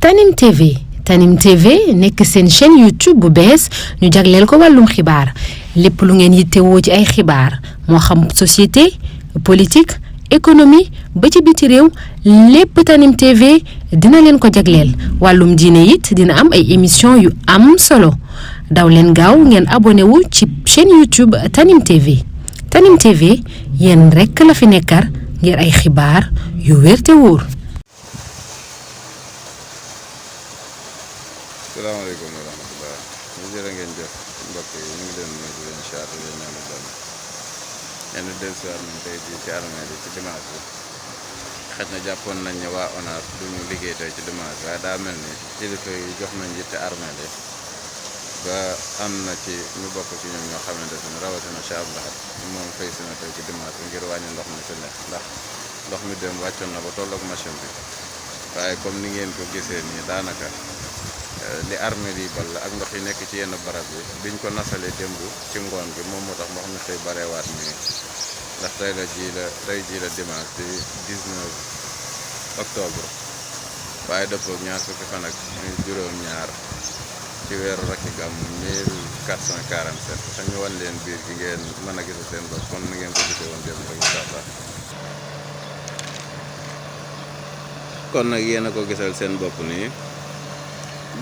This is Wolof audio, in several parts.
Tanim TV nekk seen chaîne YouTube bu bees ñu jagleel ko wàllum xibaar lépp lu ngeen yittewoo ci ay xibaar moo xam société politique économie ba ci biti réew lépp Tanim TV dina leen ko jagleel wàllum diine it dina am ay émission yu am solo daw leen gaaw ngeen abonné wu ci chaîne YouTube Tanim TV yéen rekk la fi nekkar ngir ay xibaar yu wér te wóor. salaamaaleykum wa rahmatulah ñu jërë ngeen jëf mbokk yi ñu ngi leen nuyu di leen siyaar di leen ñaanal jàmm ñenn dellusiwaat nañ tey jii ci armée bi ci dimanche bi xëj na jàppoon nañ ne waa ONAS duñu liggéey tey ci dimanche waaye daa mel ni kilifa yi jox nañ yitte armée bi ba am na ci ñu bokk ci ñoom ñoo xamante ne rawatina Cheikh Abdou Lahad moom fay si na tey ci dimanche bi ngir wàññi ndox mi fi nekk ndax ndox mi dem wàccoon na ba tolloog machine bi waaye comme ni ngeen ko gisee nii daanaka li armée yi ball ak ndox yi nekk ci yenn barab yi biñ ko nasalee démb ci ngoon gi moom moo tax ndox mi xëy bareewaat nii ndax tey jii la dimanche di 19 octobre waaye dëppoog ñaar fukki fan ak juróom-ñaar ci weeru rakki gàmmu 1447 te ñu wan leen biir gi ngeen mën a gis seen bopp kon ni ngeen ko gisee woon démb rek incha allah kon nag yéen a ko gisal seen bopp nii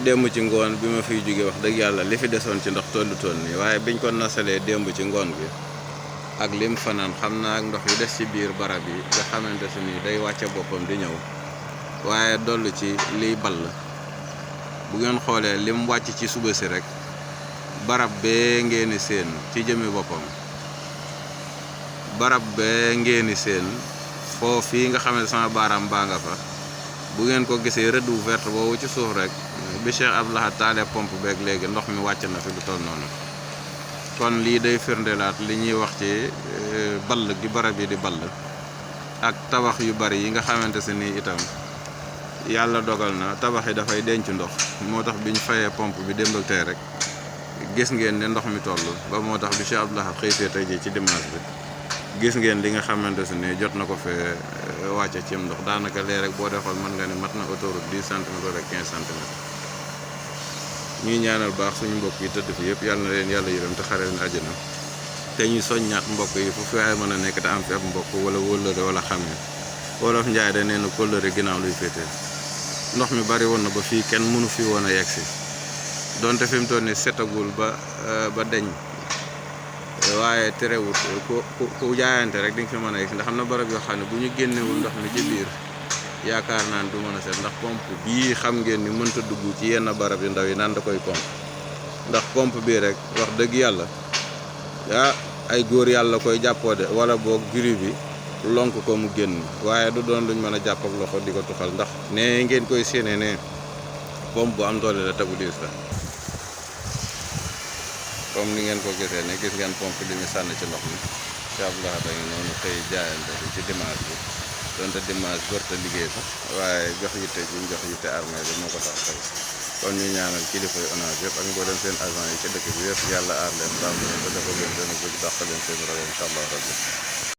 démb ci ngoon bi ma fiy jóge wax dëgg yàlla li fi desoon ci ndox tollu toll nii waaye biñ ko nasalee démb ci ngoon gi ak lim fanaan xam naa ak ndox yu des ci biir barab yi nga xamante su ni day wàcce boppam di ñëw waaye dollu ci liy ball bu ngeen xoolee lim wàcc ci suba si rek barab bee ngeeni seen ci jëmi boppam barab bee ngeeni seen foofu nga xam ne sama baaraam baa nga fa bu ngeen ko gisee rëdd bu verte boobu ci suuf rek bi Cheikh Abdou Lahad taalee pompe beeg léegi ndox mi wàcc na fi lu toll noonu kon lii day firndelaat li ñuy wax ci ball gi barab yi di ball ak tabax yu bari yi nga xamante si nii itam yàlla dogal na tabax yi dafay denc ndox moo tax bi ñu fayee pompe bi démb ak tey rek gis ngeen ne ndox mi toll ba moo tax bi Cheikh Abdou Lahad xëy tey jii ci dimanche bi gis ngeen li nga xamante si nii jot na ko fee wàcce ci ndox daanaka lee rek boo dee xool mën nga ne mat na autoroute 10 centimètres rek 15 centimètres ñuy ñaanal baax suñu mbokk yi tëdd fi yëpp yàlla na leen yàlla yërëm te xare leen àjjana te ñuy soññaat mbokk yi fu fi waaye mën a nekk te am fi ab mbokk wala wóllëre wala xamee wolof njaay da nee na kóllëre ginnaaw luy féetee ndox mi bari woon na ba fii kenn mënu fi woon a yegg si donte fi mu toll ni setagul ba deñ waaye terewut ku jaayante rek di nga fi mën a yegg si ndax xam na barab yoo xam ne bu ñu génnewul ndox mi ci biir yaakaar naan du mën a set ndax pompe bii xam ngeen ni mënta dugg ci yenn barab yu ndaw yi naan da koy pompe ndax pompe bii rek wax dëgg yàlla ay góor yàlla koy jàppoo de wala boog giri bi lonk ko mu génn waaye du doon luñ mën a jàpp ak loxo di ko tuxal ndax ne ngeen koy séenee ne pompe bu am doole la tabu diis la comme ni ngeen ko gisee ne gis ngeen pompe li ñu sànni ci ndox mi Cheikh Abdou Lahad a ngi noonu xëy jaayante ci dimanche bi donte dimanche gorta liggéey sax waaye jox yitte armée bi moo ko tax tey kon ñu ñaanal kilifa yi ONAS yëpp ak mboolem seen agent yi ci dëkk bi yëpp yàlla aar leen sàmm leen ba dafa leen gën a bëgg dàq leen seen rajo incha allah rabbi